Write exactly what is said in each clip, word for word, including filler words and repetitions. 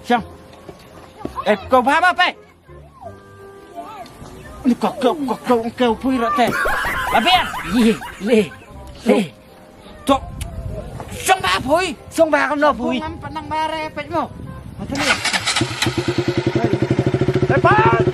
Shong. Eh, ko ba ba pe. Ni ko ko ko ko ko pui ro te. Ba biang. Ye, le. Le. To. Shong ba pui. Shong ba kam no pui. Ngam pa nang ba re pe mo. Mata ni. Lepas.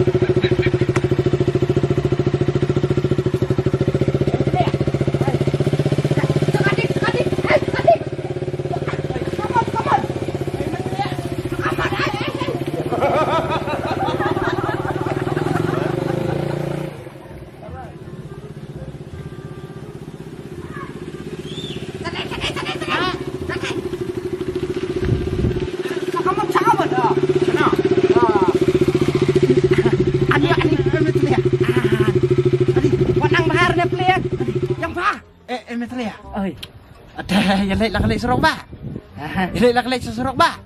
Eh, eh, Metlia. Oi. Ada, ïa leit la ka leit surok ba. Aha. Ïa leit la ka leit surok ba.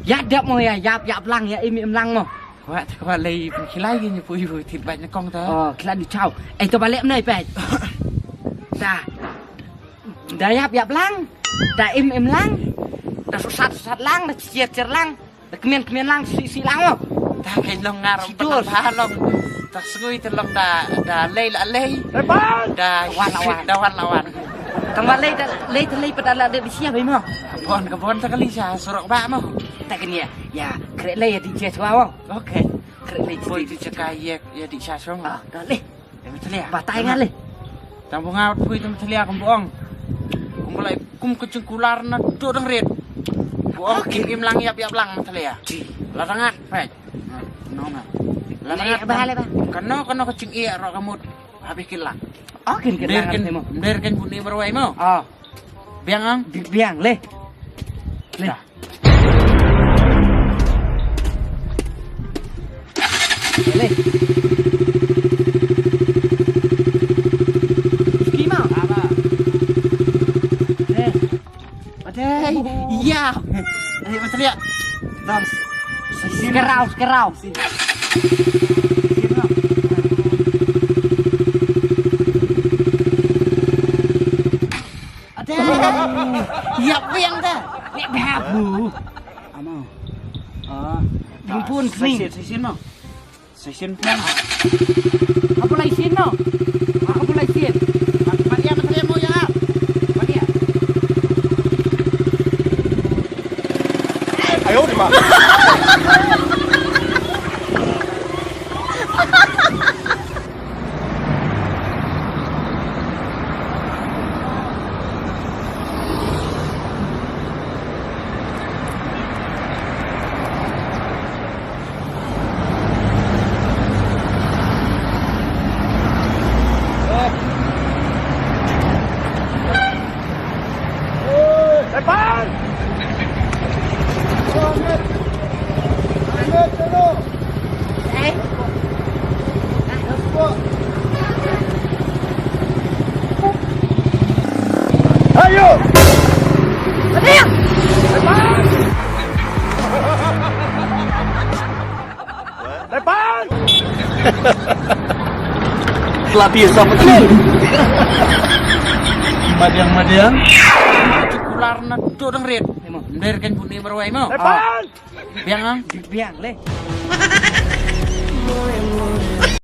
Ïa dep mo ïa, ïap, ïap lang, ïa im, im lang mo. Kwah, kwah lei pynkhilai ki nyi pui pui tit bait na kong ta. Oh, khilai ni chau. Eh, to ba leh mynne peit. Ta. Da ïap, ïap lang. Da im, im lang. Da susat, susat lang, da chier, chier lang. Da kmen, kmen lang, si, si lang mo. Da kein long ngar. Sidur. Pynang ba long. Da sngui te long da, da lei la lei. Repan. Da wan la wan. Da wan la wan. Tang ba lei da, lei te lei pa da la de di sia bai mo. Ka bon, ka bon ta kali sa surok ba mo. Ta kenia. Ïa, kre lei ïa di sia swa mo. Okay. Kre lei. Poi di sia ka ïa, ïa di sia song. Ah, da lei. Em Metlia. Batai nga lei. Tang bu nga pui tu Metlia kum buong. Kum lai kum ka jingkular na tu dang rit. Buong kim im lang ïap ïap lang Metlia. Ji. La rangat pek. No na. La rangat. Ba le ba. Kano kano ka jing ïa ro ka mut. Habis kilang. Oh, kin kilang. Nder kin bu ni marwai mo. Oh. Biang ang. Biang lei. Lei. Lei. Skima. Apa? Eh. Adai. Iya. Adai, Mas Ria. Tang. Sekarau, sekarau. Ada. Ïap biang ta. Ni babu. Amo. Ah. Impun sini. Sini, sini mo. Sini biang. Apa lai sini mo? Apa lai sini? Apa dia, apa dia mo ya? Apa dia? Ayo, di mana? Depan! Ayo! Depan! Pelatih sama tu. Madiang, madiang. Kular na tu dang rit. Nder kan bunyi berwai mo. Depan! Biang ang. Biang leh.